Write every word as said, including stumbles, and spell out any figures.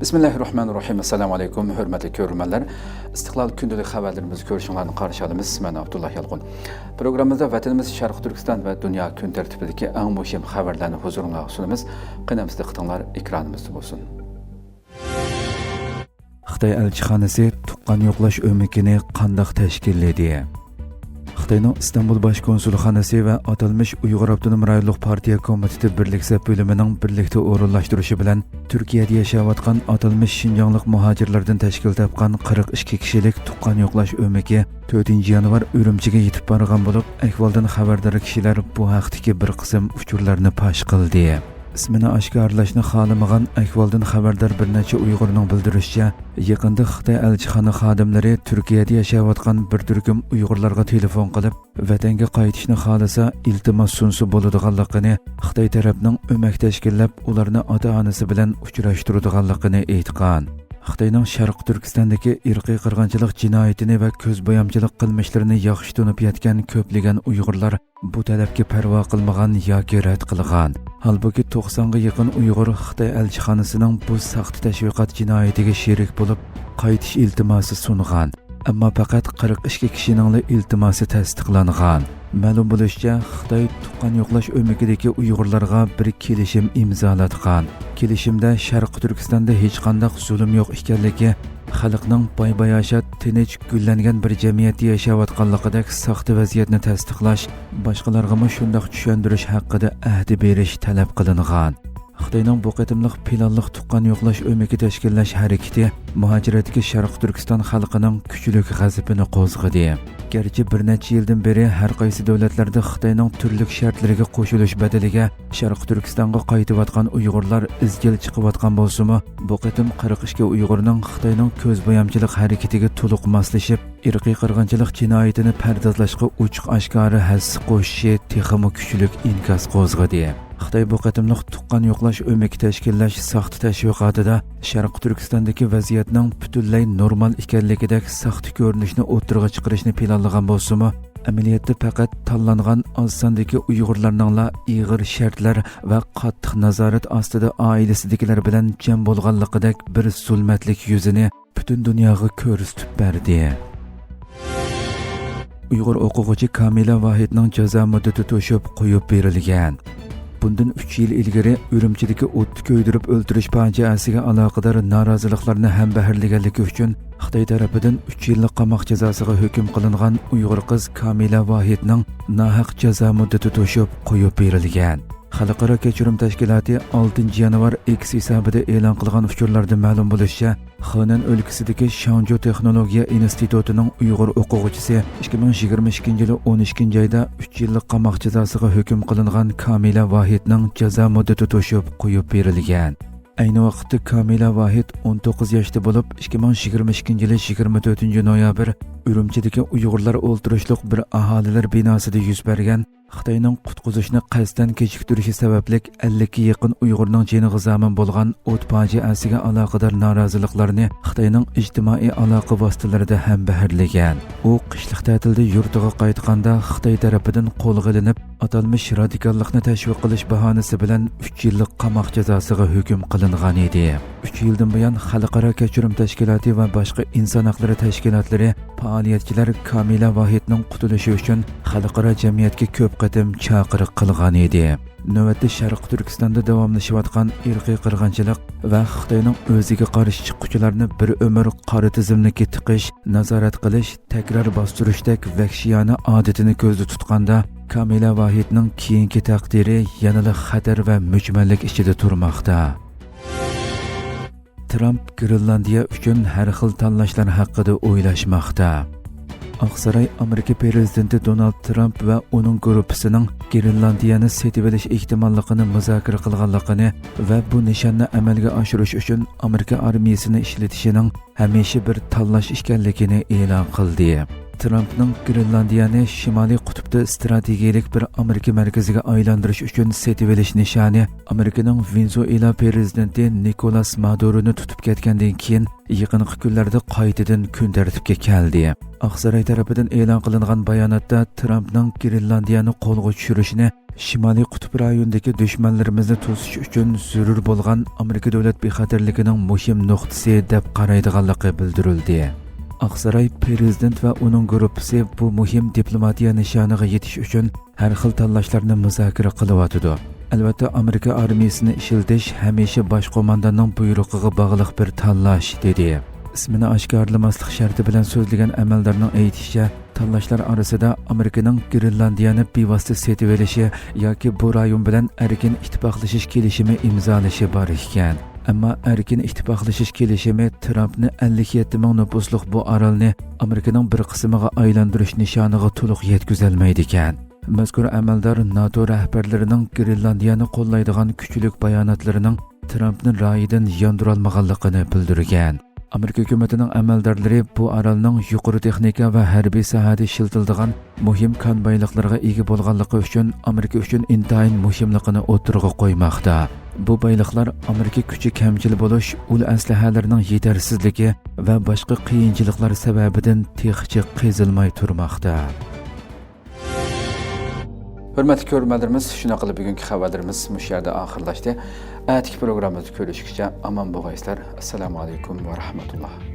بىسمىللاھىررەھمانىررەھىم. ئەسسالامۇ ئەلەيكۇم، ھۆرمەتلىك كۆرۈرمەنلەر. ئىستىقلال كۈندىلىك خەۋەرلىرىمىزگە كۆرۈشۈڭلارنى قارشى ئالىمىز. مەن ئابدۇللا يالقۇن. پروگراممىمىزدا ۋەتىنىمىز شەرقىي تۈركىستان ۋە دۇنيا كۈن تەرتىپىدىكى ئەڭ مۇھىم خەۋەرلەرنى ھۇزۇرۇڭلارغا سۇنىمىز. قېنى ئەمىسە دىققىتىڭلار ئېكرانىمىزدا بولسۇن. خىتاي ئەلچىخانىسى تۇغقان يوقلاش ئۆمىكىنى قانداق تەشكىللىدى؟ خىتاينىڭ ئىستانبۇل باش كونسۇلخانىسى ۋە ئاتالمىش ئۇيغۇر ئاپتونوم رايونلۇق پارتىيە كومىتېتى بىرلىك سەپ بۆلۈمىنىڭ بىرلىكتە ئورۇنلاشتۇرۇشى بىلەن تۈركىيەدە ياشاۋاتقان ئاتالمىش شىنجاڭلىق مۇھاجىرلاردىن تەشكىل تاپقان قىرىق ئىككى كىشىلىك تۇغقان يوقلاش ئۆمىكى تۆتىنچى يانۋار ئۈرۈمچىگە يېتىپ بارغان بولۇپ، ئەھۋالدىن خەۋەردار كىشىلەر بۇ ھەقتىكى بىر قىسىم ئۇچۇرلارنى پاش قىلدى. ئىسمىنى ئاشكارىلاشنى خالىمىغان ئەھۋالدىن خەۋەردار بىر نەچچە ئۇيغۇرنىڭ بىلدۈرۈشىچە، يېقىندا خىتاي ئەلچىخانا خادىملىرى تۈركىيەدە ياشاۋاتقان بىر تۈركۈم ئۇيغۇرلارغا تېلېفون قىلىپ، ۋەتەنگە قايتىشنى خالىسا، ئىلتىماس سۇنسا بولىدىغانلىقىنى، خىتاي تەرەپنىڭ ئۆمەك تەشكىللەپ، ئۇلارنى ئاتا-ئانىسى بىلەن ئۇچراشتۇرىدىغانلىقىنى ئېيتقان. خىتاينىڭ شەرقىي تۈركىستاندىكى ئىرقىي قىرغىنچىلىق جىنايىتىنى ۋە كۆز بويامچىلىق قىلمىشلىرىنى ياخشى تونۇپ يەتكەن كۆپلىگەن ئۇيغۇرلار بۇ تەلەپكە پەرۋا قىلمىغان ياكى رەت قىلغان. ھالبۇكى، توقسانغا يېقىن ئۇيغۇر خىتاي ئەلچىخانىسىنىڭ بۇ ساختا تەشۋىقات جىنايىتىگە شېرىك بولۇپ، قايتىش ئىلتىماسى سۇنغان. ئەمما پەقەت قىرىق ئىككى كىشىنىڭلا ئىلتىماسى تەستىقلانغان. مەلۇم بولۇشىچە، خىتاي تۇغقان يوقلاش ئۆمىكىدىكى ئۇيغۇرلارغا بىر كېلىشىم ئىمزالاتقان. كېلىشىمدە شەرقىي تۈركىستاندا ھېچقانداق زۇلۇم يوق ئىكەنلىكى، خەلقنىڭ باي-باياشات، تىنچ، گۈللەنگەن بىر جەمئىيەتتە ياشاۋاتقانلىقىدەك ساختا ۋەزىيەتنى تەستىقلاش، باشقىلارغىمۇ شۇنداق چۈشەندۈرۈش ھەققىدە ئەھدە بېرىش تەلەپ قىلىنغان. خىتاينىڭ بۇ قېتىملىق پىلانلىق تۇغقان يوقلاش ئۆمىكى تەشكىللەش ھەرىكىتى مۇھاجىرەتتىكى شەرقىي تۈركىستان خەلقىنىڭ كۈچلۈك غەزىپىنى قوزغىدى. گەرچە بىر نەچچە يىلدىن بېرى ھەر قايسى دۆلەتلەردە خىتاينىڭ تۈرلۈك شەرتلىرىگە قوشۇلۇش بەدىلىگە شەرقىي تۈركىستانغا قايتىۋاتقان ئۇيغۇرلار ئىزچىل چىقىۋاتقان بولسىمۇ، بۇ قېتىم قىرىق ئىككى ئۇيغۇرنىڭ خىتاينىڭ كۆز بويامچىلىق ھەرىكىتىگە تولۇق ماسلىشىپ، ئىرقىي قىرغىنچىلىق جىنايىتىنى پەردازلاشقا ئوچۇق-ئاشكارا ھەسسە قوشۇشى تېخىمۇ كۈچلۈك ئىنكاس قوزغىدى. خىتاي بۇ قېتىملىق تۇغقان يوقلاش ئۆمىكى تەشكىللەش ساختا تەشۋىقاتىدا شەرقىي تۈركىستاندىكى ۋەزىيەتنىڭ پۈتۈنلەي نورمال ئىكەنلىكىدەك ساختا كۆرۈنۈشنى ئوتتۇرىغا چىقىرىشنى پىلانلىغان بولسىمۇ، ئەمەلىيەتتە پەقەت تاللانغان ئاز ساندىكى ئۇيغۇرلارنىڭلا ئېغىر شەرتلەر ۋە قاتتىق نازارەت ئاستىدا ئائىلىسىدىكىلەر بىلەن جەم بولغانلىقىدەك بىر زۇلمەتلىك يۈزىنى پۈتۈن دۇنياغا كۆرسىتىپ بەردى. ئۇيغۇر ئوقۇغۇچى كامىلە ۋاھىدنىڭ جازا مۇددىتى توشۇپ، قويۇپ بېرىلگەن. بۇندىن ئۈچ يىل ئىلگىرى ئۈرۈمچىدىكى ئوتتا كۆيدۈرۈپ ئۆلتۈرۈش پاجىئەسىگە ئالاقىدار نارازىلىقلارنى ھەمبەھىرلىگەنلىكى ئۈچۈن خىتاي تەرىپىدىن ئۈچ يىللىق قاماق جازاسىغا ھۆكۈم قىلىنغان ئۇيغۇر قىز كامىلە ۋاھىدنىڭ ناھەق جازا مۇددىتى توشۇپ، قويۇپ بېرىلگەن. خەلقئارا كەچۈرۈم تەشكىلاتى ئالتىنچى يانۋار ئېكس ھېسابىدا ئېلان قىلغان ئۇچۇرلاردا مەلۇم بولۇشىچە، خېنەن ئۆلكىسىدىكى شاڭجۇ تېخنولوگىيە ئىنستىتۇتىنىڭ ئۇيغۇر ئوقۇغۇچىسى، ئىككى مىڭ يىگىرمە ئىككىنچى يىلى ئون ئىككىنچى ئايدا ئۈچ يىللىق قاماق جازاسىغا ھۆكۈم قىلىنغان كامىلە ۋاھىدنىڭ جازا مۇددىتى توشۇپ، قويۇپ بېرىلگەن. ئەينى ۋاقىتتا كامىلە ۋاھىد ئون توققۇز ياشتا بولۇپ، ئىككى مىڭ يىگىرمە ئىككىنچى يىلى يىگىرمە تۆتىنچى نويابىر ئۈرۈمچىدىكى ئۇيغۇرلار ئولتۇرۇشلۇق بىر ئاھالىلەر بىناسىدا يۈز بەرگەن خىتاينىڭ قۇتقۇزۇشنى قەستەن كېچىكتۈرۈشى سەۋەبلىك ئەللىككە يېقىن ئۇيغۇرنىڭ جېنىغا زامىن بولغان ئوت پاجىئەسىگە ئالاقىدار نارازىلىقلارنى خىتاينىڭ ئىجتىمائىي ئالاقە ۋاسىتىلىرىدە ھەمبەھىرلىگەن. ئۇ قىشلىق تەتىلدە يۇرتىغا قايتقاندا خىتاي تەرىپىدىن قولغا ئېلىنىپ، ئاتالمىش رادىكاللىقنى تەشۋىق قىلىش باھانىسى بىلەن ئۈچ يىللىق قاماق جازاسىغا ھۆكۈم قىلىنغان ئىدى. ئۈچ يىلدىن بۇيان خەلقئارا كەچۈرۈم تەشكىلاتى ۋە باشقا ئىنسان ھەقلىرى تەشكىلاتلىرى پائالىيەتچىلەر كامىلە ۋاھىدنىڭ قۇتۇلۇشى ئۈچۈن خەلقئارا جەمئىيەتكە كۆپ قېتىم چاقىرىق قىلغان ئىدى. نۆۋەتتە شەرقىي تۈركىستاندا داۋاملىشىۋاتقان ئىرقىي قىرغىنچىلىق ۋە خىتاينىڭ ئۆزىگە قارشى چىققۇچىلارنى بىر ئۆمۈر قارا تىزىملىككە تىقىش، نازارەت قىلىش، تەكرار باستۇرۇشتەك ۋەھشىيانە ئادىتىنى كۆزدە تۇتقاندا، كامىلە ۋاھىدنىڭ كېيىنكى تەقدىرى يەنىلا خەتەر ۋە مۈجمەللىك ئىچىدە تۇرماقتا. ترامپ گرېنلاندىيە ئۈچۈن ھەر خىل تاللاشلار ھەققىدە ئويلاشماقتا. ئاقساراي ئامېرىكا پىرېزىدېنتى دونالد ترامپ ۋە ئۇنىڭ گۇرۇپپىسىنىڭ گرېنلاندىيەنى سېتىۋېلىش ئېھتىماللىقىنى مۇزاكىرە قىلغانلىقىنى ۋە بۇ نىشاننى ئەمەلگە ئاشۇرۇش ئۈچۈن ئامېرىكا ئارمىيىسىنى ئىشلىتىشىنىڭ ھەمىشە بىر تاللاش ئىكەنلىكىنى ئېلان قىلدى. ترامپنىڭ گرېنلاندىيەنى شىمالىي قۇتۇپتا ئىستراتېگىيەلىك بىر ئامېرىكا مەركىزىگە ئايلاندۇرۇش ئۈچۈن سېتىۋېلىش نىشانى ئامېرىكىنىڭ ۋېنېزۇئېلا پىرېزىدېنتى نىكولاس مادۇرونى تۇتۇپ كەتكەندىن كېيىن يېقىنقى كۈنلەردە قايتىدىن كۈن تەرتىپكە كەلدى. ئاقساراي تەرىپىدىن ئېلان قىلىنغان باياناتتا ترامپنىڭ گرېنلاندىيەنى قولغا چۈشۈرۈشىنى شىمالىي قۇتۇپ رايونىدىكى دۈشمەنلىرىمىزنى توسۇش ئۈچۈن زۆرۈر بولغان ئامېرىكا دۆلەت بىخەتەرلىكىنىڭ مۇھىم نۇقتىسى دەپ قارايدىغانلىقى بىلدۈرۈلدى. ئاقساراي پىرېزىدېنت ۋە ئۇنىڭ گۇرۇپپىسى بۇ مۇھىم دىپلوماتىيە نىشانىغا يېتىش ئۈچۈن ھەر خىل تاللاشلارنى مۇزاكىرە قىلىۋاتىدۇ. ئەلۋەتتە، ئامېرىكا ئارمىيىسىنى ئىشلىتىش ھەمىشە باش قومانداننىڭ بۇيرۇقىغا باغلىق بىر تاللاش، دېدى. ئىسمىنى ئاشكارىلىماسلىق شەرتى بىلەن سۆزلىگەن ئەمەلدارنىڭ ئېيتىشىچە، تاللاشلار ئارىسىدا ئامېرىكىنىڭ گرېنلاندىيەنى بىۋاسىتە سېتىۋېلىشى ياكى بۇ رايون بىلەن ئەركىن ئىتتىپاقلىشىش كېلىشىمى ئىمزالىشى بار ئىكەن. ئەمما ئەركىن ئىتتىپاقلىشىش كېلىشىمى ترامپنى ئەللىك يەتتە مىڭ نوپۇسلۇق بۇ ئارالنى ئامېرىكىنىڭ بىر قىسمىغا ئايلاندۇرۇش نىشانىغا تولۇق يەتكۈزەلمەيدىكەن. مەزكۇر ئەمەلدار ناتو رەھبەرلىرىنىڭ گرېنلاندىيەنى قوللايدىغان كۈچلۈك باياناتلىرىنىڭ ترامپنى رايىدىن ياندۇرالمىغانلىقىنى بىلدۈرگەن. ئامېرىكا ھۆكۈمىتىنىڭ ئەمەلدارلىرى بۇ ئارالنىڭ يۇقىرى تېخنىكا ۋە ھەربىي ساھەدە ئىشلىتىلىدىغان مۇھىم كان بايلىقلىرىغا ئىگە بولغانلىقى ئۈچۈن ئامېرىكا ئۈچۈن ئىنتايىن مۇھىملىقىنى ئوتتۇرىغا قويماقتا. بۇ بايلىقلار ئامېرىكا كۈچى كەمچىل بولۇش، ئۇل ئەسلىھەلىرىنىڭ يېتەرسىزلىكى ۋە باشقا قىيىنچىلىقلار سەۋەبىدىن تېخىچە قېزىلماي تۇرماقتا. ھۆرمەتلىك كۆرۈرمەنلىرىمىز، شۇنداق قىلىپ بۈگۈنكى خەۋەرلىرىمىز مۇشۇ يەردە ئاخىرلاشتى. ئەتىكى پروگراممىمىزدا كۆرۈشكىچە ئامان بولغايسىلەر. ئەسسالامۇ ئەلەيكۇم ۋە رەھمەتۇللا.